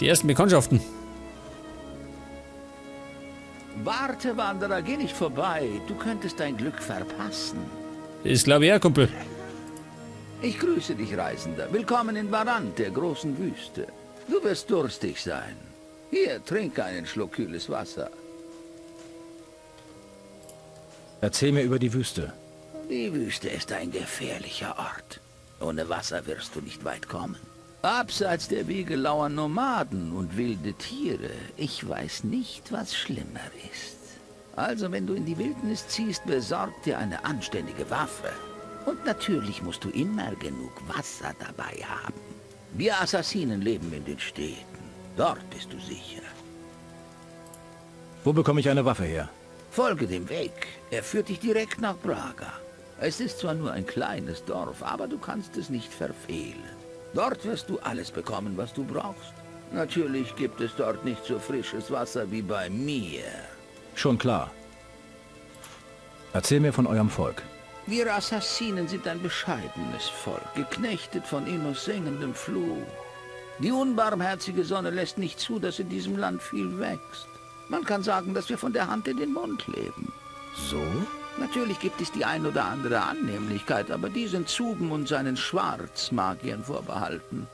Die ersten Bekanntschaften. Warte, Wanderer, geh nicht vorbei. Du könntest dein Glück verpassen. Das glaube ich auch, Kumpel. Ich grüße dich, Reisender. Willkommen in Varant, der großen Wüste. Du wirst durstig sein. Hier, trink einen Schluck kühles Wasser. Erzähl mir über die Wüste. Die Wüste ist ein gefährlicher Ort. Ohne Wasser wirst du nicht weit kommen. Abseits der Wege lauern Nomaden und wilde Tiere. Ich weiß nicht, was schlimmer ist. Also, wenn du in die Wildnis ziehst, besorg dir eine anständige Waffe. Und natürlich musst du immer genug Wasser dabei haben. Wir Assassinen leben in den Städten. Dort bist du sicher. Wo bekomme ich eine Waffe her? Folge dem Weg. Er führt dich direkt nach Braga. Es ist zwar nur ein kleines Dorf, aber du kannst es nicht verfehlen. Dort wirst du alles bekommen, was du brauchst. Natürlich gibt es dort nicht so frisches Wasser wie bei mir. Schon klar. Erzähl mir von eurem Volk. Wir Assassinen sind ein bescheidenes Volk, geknechtet von Innos sengendem Fluch. Die unbarmherzige Sonne lässt nicht zu, dass in diesem Land viel wächst. Man kann sagen, dass wir von der Hand in den Mund leben. So? Natürlich gibt es die ein oder andere Annehmlichkeit, aber die sind Zuben und seinen Schwarzmagiern vorbehalten.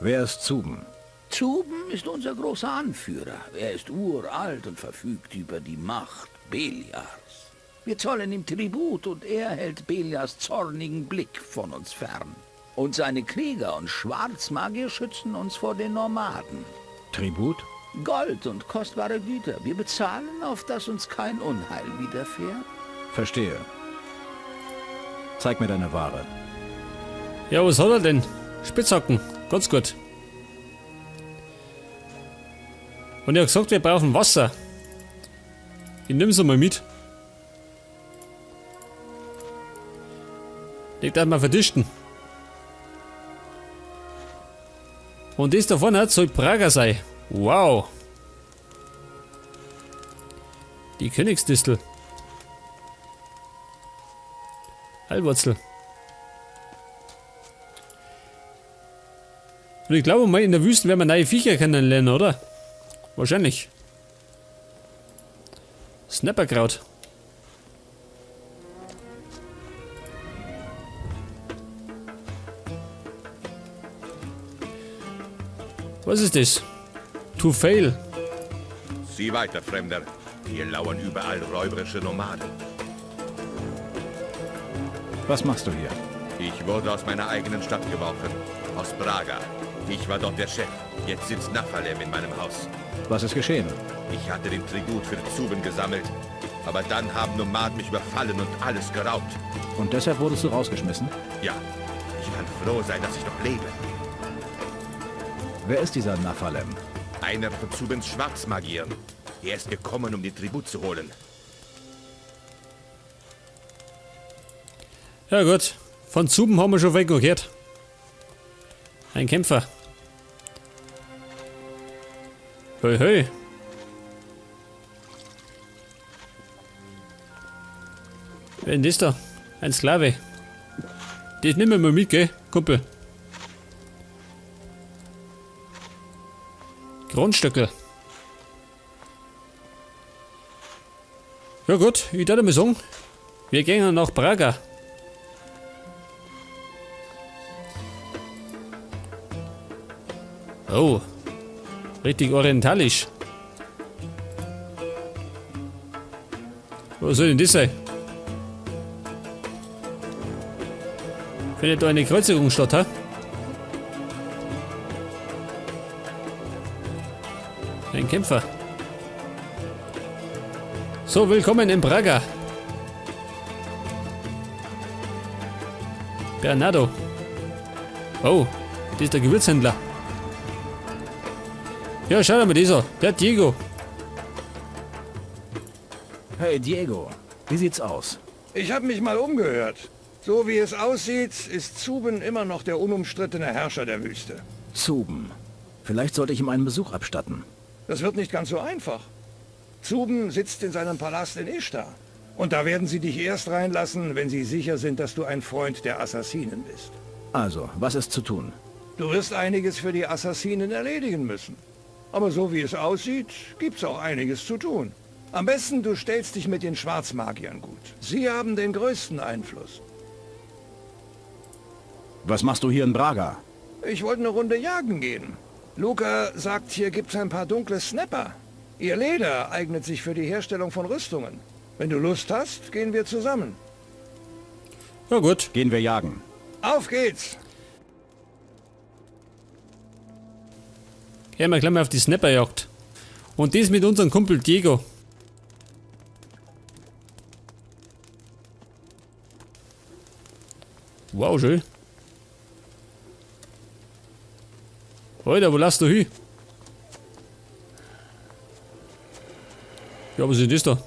Wer ist Zuben? Zuben ist unser großer Anführer. Er ist uralt und verfügt über die Macht Beliars. Wir zollen ihm Tribut und er hält Beliars zornigen Blick von uns fern. Und seine Krieger und Schwarzmagier schützen uns vor den Nomaden. Tribut? Gold und kostbare Güter. Wir bezahlen, auf dass uns kein Unheil widerfährt. Verstehe. Zeig mir deine Ware. Ja, was hat er denn? Spitzhacken. Ganz gut. Und er hat gesagt, wir brauchen Wasser. Ich nehm's einmal mit. Legt einmal verdichten. Und das da vorne soll Prager sein. Wow. Die Königsdistel. Heilwurzel. Und ich glaube mal, in der Wüste werden wir neue Viecher kennenlernen, oder? Wahrscheinlich. Snapperkraut. Was ist das? To fail. Sieh weiter, Fremder. Hier lauern überall räuberische Nomaden. Was machst du hier? Ich wurde aus meiner eigenen Stadt geworfen. Aus Braga. Ich war dort der Chef. Jetzt sitzt Nafalem in meinem Haus. Was ist geschehen? Ich hatte den Tribut für Zuben gesammelt. Aber dann haben Nomaden mich überfallen und alles geraubt. Und deshalb wurdest du rausgeschmissen? Ja, ich kann froh sein, dass ich noch lebe. Wer ist dieser Nafalem? Einer von Zubens Schwarzmagiern. Er ist gekommen, um den Tribut zu holen. Ja gut, von Zuben haben wir schon weggehört. Ein Kämpfer. Hey, hey. Wer denn das da? Ein Sklave. Das nehmen wir mal mit, gell, Kumpel. Grundstöckel. Ja gut, ich darf mal sagen, wir gehen nach Braga. Oh, richtig orientalisch. Was soll denn das sein? Findet da eine Kreuzigung statt, hä? Ein Kämpfer. So, willkommen in Braga. Bernardo. Oh, das ist der Gewürzhändler. Ja, schau dir mal das an. Der Diego. Hey Diego, wie sieht's aus? Ich habe mich mal umgehört. So wie es aussieht, ist Zuben immer noch der unumstrittene Herrscher der Wüste. Zuben. Vielleicht sollte ich ihm einen Besuch abstatten. Das wird nicht ganz so einfach. Zuben sitzt in seinem Palast in Ishtar. Und da werden sie dich erst reinlassen, wenn sie sicher sind, dass du ein Freund der Assassinen bist. Also, was ist zu tun? Du wirst einiges für die Assassinen erledigen müssen. Aber so wie es aussieht, gibt's auch einiges zu tun. Am besten, du stellst dich mit den Schwarzmagiern gut. Sie haben den größten Einfluss. Was machst du hier in Braga? Ich wollte eine Runde jagen gehen. Luca sagt, hier gibt's ein paar dunkle Snapper. Ihr Leder eignet sich für die Herstellung von Rüstungen. Wenn du Lust hast, gehen wir zusammen. Ja gut. Gehen wir jagen. Auf geht's! Gehen wir gleich mal auf die Snapperjagd. Und das mit unserem Kumpel Diego. Wow, schön. Alter, wo lass du hin? Ja, was ist denn das da?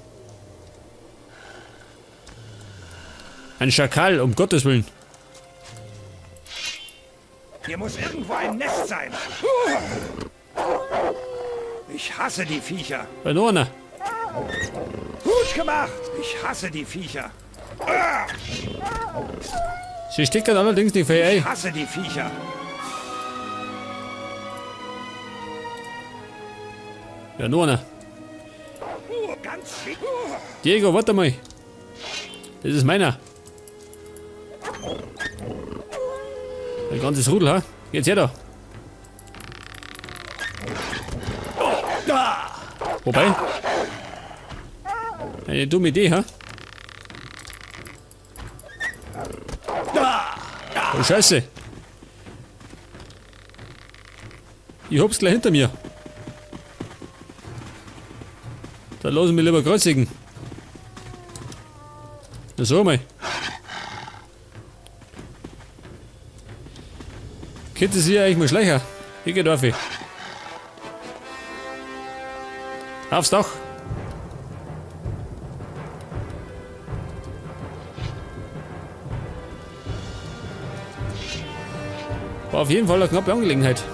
Ein Schakal, um Gottes Willen. Hier muss irgendwo ein Nest sein. Ich hasse die Viecher. Noch einer. Gut gemacht. Ich hasse die Viecher. Sie steckt dann allerdings nicht viel Ich ein. hasse die Viecher. Ja, noch einer. Ganz Diego, warte mal. Das ist meiner. Ein ganzes Rudel, ha? Geht's her da. Wobei. Eine dumme Idee, ha? Oh, Scheiße. Ich hab's gleich hinter mir. Da lass ich mich lieber kreuzigen. Na so mal. Könnte sie eigentlich mal schleichen? Ich geh drauf. Aufs Dach. War auf jeden Fall eine knappe Angelegenheit.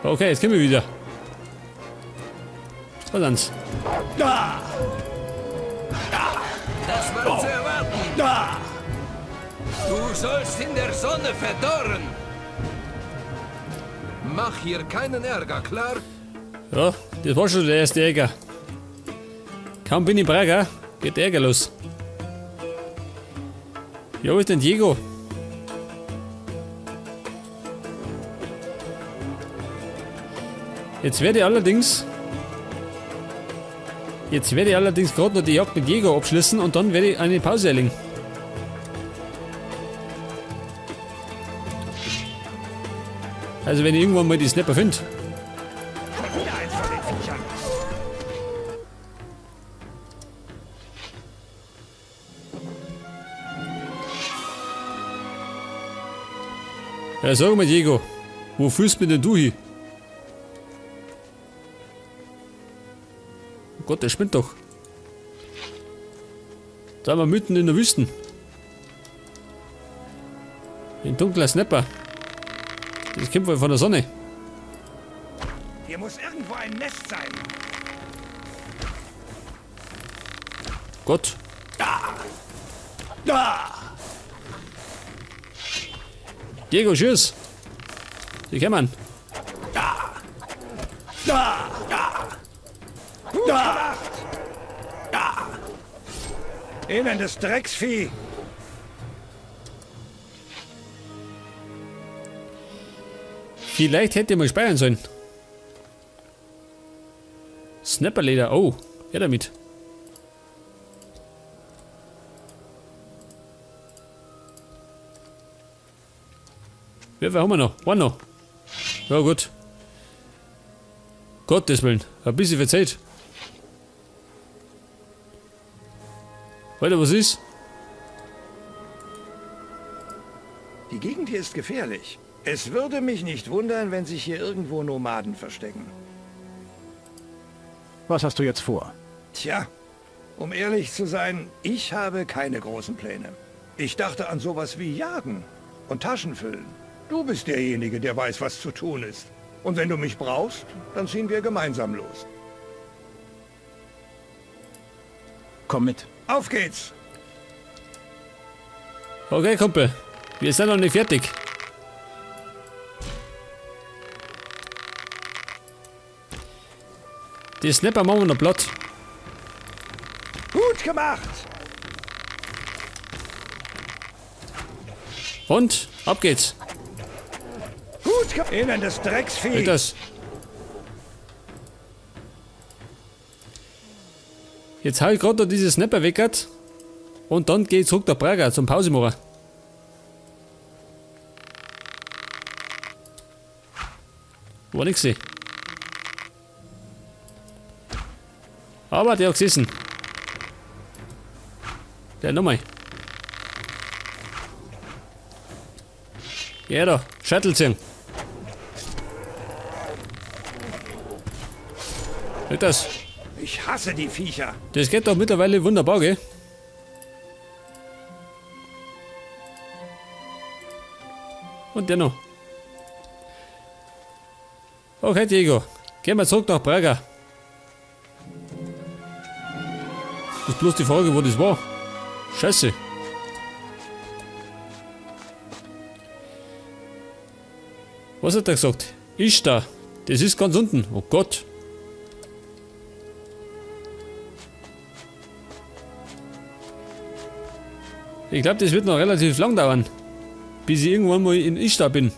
Okay, jetzt kommen wir wieder. Was sonst? Das war zu erwarten. Du sollst in der Sonne verdorren. Mach hier keinen Ärger, klar? Ja, das war schon der erste Ärger. Kaum bin ich in Braga, geht der Ärger los. Ja, wo ist denn Diego? Jetzt werde ich allerdings... Jetzt werde ich allerdings gerade noch die Jagd mit Diego abschließen und dann werde ich eine Pause erlegen. Also wenn ich irgendwann mal die Snapper finde. Ja, sag mal Diego, wo fühlst du denn du hin? Oh Gott, der spinnt doch. Da sind wir mitten in der Wüste. Ein dunkler Snapper. Das kommt wohl von der Sonne. Hier muss irgendwo ein Nest sein. Gott. Diego, tschüss. Sie kommen. Gut gemacht. Elendes Drecksvieh. Vielleicht hätte ich mal speichern sollen. Snapperleder, oh, her damit. Wie viel haben wir noch? One noch. Ja gut. Gottes Willen, ein bisschen viel Zeit. Alter, was ist? Die Gegend hier ist gefährlich. Es würde mich nicht wundern, wenn sich hier irgendwo Nomaden verstecken. Was hast du jetzt vor? Tja, um ehrlich zu sein, ich habe keine großen Pläne. Ich dachte an sowas wie Jagen und Taschen füllen. Du bist derjenige, der weiß, was zu tun ist. Und wenn du mich brauchst, dann ziehen wir gemeinsam los. Komm mit. Auf geht's! Okay, Kumpel. Wir sind noch nicht fertig. Die Snapper machen wir noch platt. Gut gemacht! Und ab geht's. Gut gemacht! Elendes Drecksvieh! Geht das? Jetzt hab ich gerade noch diese Snapper weggert. Und dann geh ich zurück nach Braga zum Pause machen. War nix gesehen. Aber der hat gesessen. Der nochmal. Ja da, Shuttle ziehen. Geht das? Ich hasse die Viecher. Das geht doch mittlerweile wunderbar, gell? Und der noch. Okay, Diego. Gehen wir zurück nach Braga. Ist bloß die Frage, wo das war. Scheiße. Was hat er gesagt? Ich da. Das ist ganz unten. Oh Gott. Ich glaube, das wird noch relativ lang dauern, bis ich irgendwann mal in Ishtar bin.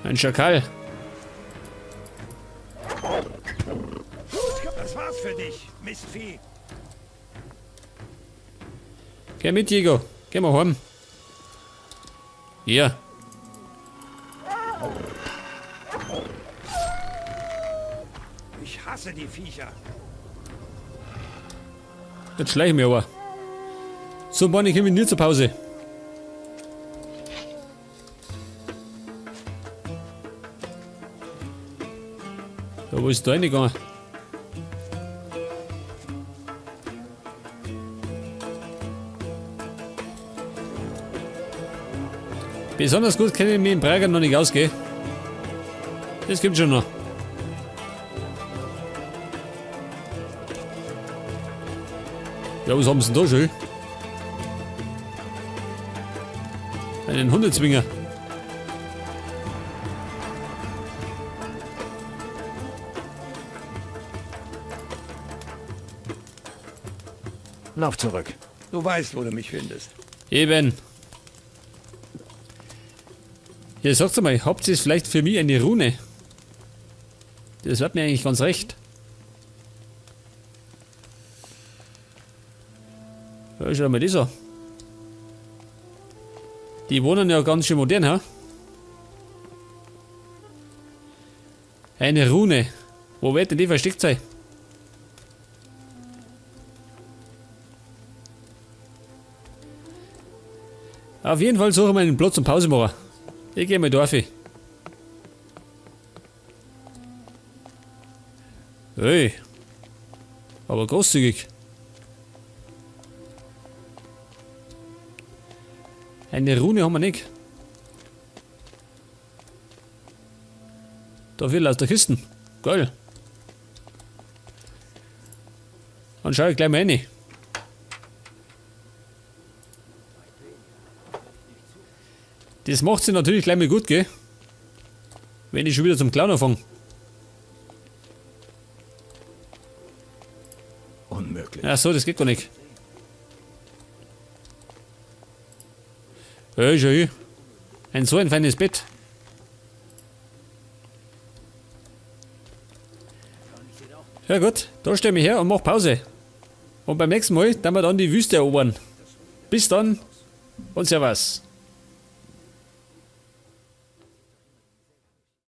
Ein Schakal. Gut gemacht. Das war's für dich, Mistvieh. Geh mit, Diego. Geh mal heim. Ja. Ich hasse die Viecher. Jetzt schleiche ich mich aber. So, Bonnie, ich nie zur Pause. Da, wo ist da reingegangen? Besonders gut kenne ich mich in Braga noch nicht aus, gell? Das gibt schon noch. Ja, was haben sie denn da schon? Einen Hundezwinger. Lauf zurück. Du weißt, wo du mich findest. Eben. Ja, sagt's mal, habt ihr vielleicht für mich eine Rune? Das wird mir eigentlich ganz recht. Ja, schau mal das an. Die wohnen ja ganz schön modern, ha? Eine Rune. Wo wird denn die versteckt sein? Auf jeden Fall suchen wir einen Platz zum Pause machen. Ich gehe mal da rauf. Hey. Aber großzügig. Eine Rune haben wir nicht. Da viel aus der Kisten. Geil. Dann schau ich gleich mal rein. Das macht sie natürlich gleich mal gut, gell? Wenn ich schon wieder zum Clown anfange. Unmöglich. Ach so, das geht gar nicht. Hey, schau hier. Ein so ein feines Bett. Ja gut, da steh ich mich her und mach Pause. Und beim nächsten Mal, dann wir dann die Wüste erobern. Bis dann und Servus.